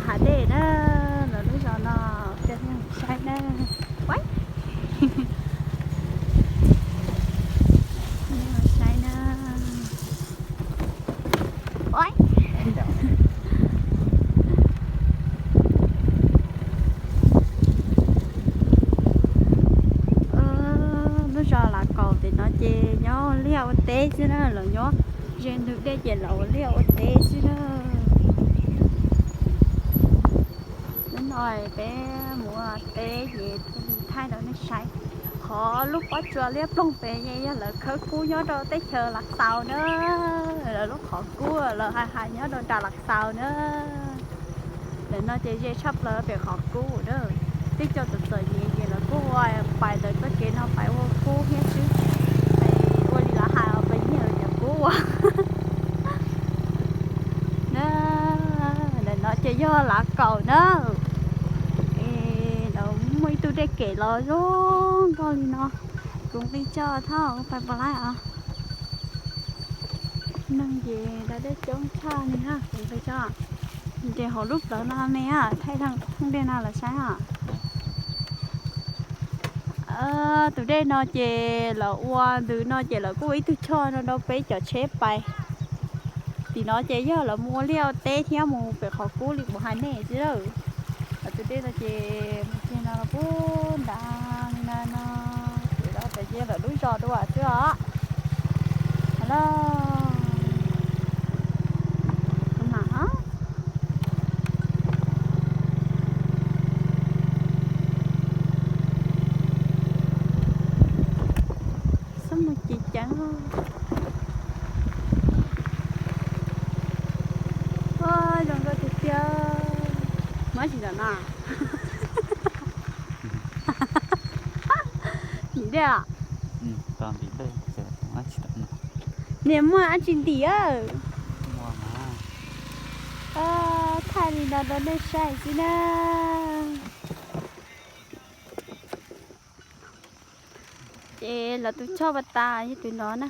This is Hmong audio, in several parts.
Hav dej na, lawv lub zos no, coj nej saib na. Ua, saib na. Lub zos Lav Kaum tim no ces nyob ua liaj ua teb xwb na, lawv nyob ze ntug dej ces lawv ua liaj ua teb xwb na. Hnub no peb mus ua teb ces thiaj li thaij rau nej saib. Qhov lub pob tsuas liab ploog pem yog lawv khawb kub nyob rau teb chaws Lav Xaus na. Lawv lub qhov kub lawv hais hais nyob rau nram Lav Xaus na. Ntawm no ces ze tshaj plaws pem qhov kub na. Twb cov txom txom nyem ces lawv kuj ua pais ntawm txoj kev no pais ua kub thiab xwb. Ua li lawv hais pais nyiag lawv cov kub ua. Na, ntawm no ces yog Lav Kaum na. Es lawv muaj ib tug dej kem los zoo nkauj li no. Kuv nqis tso thauj pais pom lawm os. Neeg ces da dej coob tshaj li na, kuv nqis tso. Ces hauv lub plawv no me, thaij thaj dej no los saib os. Tus dej no ces lawv ua ntawm no ces lawv kuj ua ib tug choj no rau peb cov tsheb pais. Tim no ces yog lawv mus ua liaj ua teb thiab mus pem qhov kub li kuv hais nej xwb lawm. Tus dej no ces mus kiag no los puag nrad li no no, ces lawv pem ces lawv lub zos dua xwb os. Los kuv mam xub mus ceev ceev. Zoo nkauj tiag tiag. Muaj tsis ntawm no. Ntim dej. Niam muaj dab tsi ntim? Thaij li no rau nej saib xwb na. Ces lawv tus choj pas tas yog tus no na.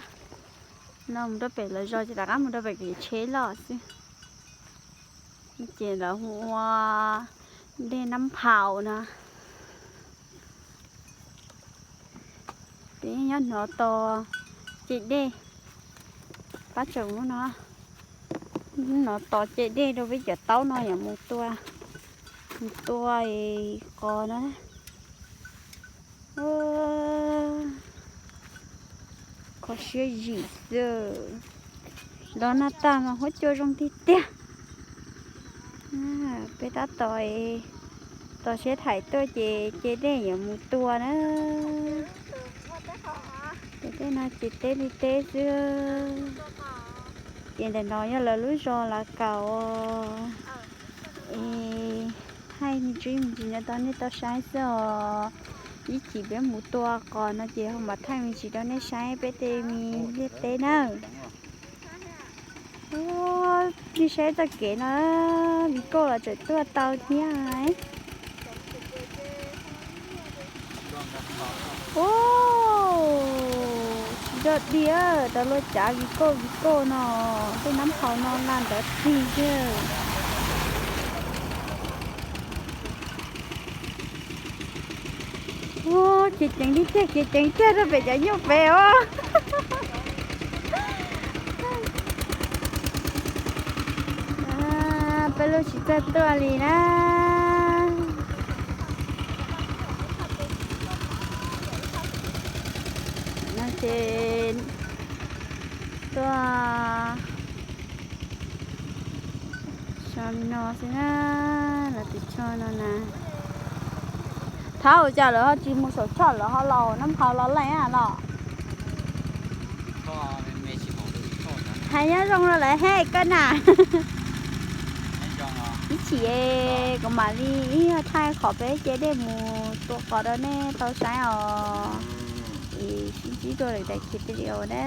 No mus rau pem lawv zos ces rov qab mus rau pem kev tsheb loj xwb. Ces lawv hu ua dej Nab Phau no. Peb nyob hnov tos ce dej pab tsaum lub no. Hnov tos ce dej rau peb cov taub no yog mus tua, mus tua qos no. Kho siab zim xwb. Los nag tag mas huab cua zoo tiag tiag. Peb tab tom, tos siab thaim tuaj ces ce dej yuav mus tua na. Ces tej no ces teb li teb xwb. Ces ntawm no yog lawv lub zos Lav Kaum. Es thaij me ntsis me ntsis no rau nej tau saib xwb os. Ib chim peb mus tua qos no ces ho mam thaij me ntsis rau nej saib peb tej me liaj teb na. Nej saib txoj kev no, Viv Kauj los tseem tuaj tau thiab. Ub, tsis dog dig, rov luag cav Viv Kauj Viv Kauj no, tej Nab Phau no na ntawd tig tiag. Ub, ceev ceev tiag tiag, ceev ceev tiag rau pem cov nyuj pem os. Peb lub tsis txawj tuaj li na. No ces tuaj so li no xwb na, lawv tus choj no na. Thaum ua cas lawv ho tsis mus saum choj, lawv ho los Nab Phau los leej los? Hais nyob zoo rau lawv he koj na. Ib chim kuv mam li ib thaij qhov peb ce dej mus tua qos rau nej tau saib os. Es sib ntsib dua lwm daim video na.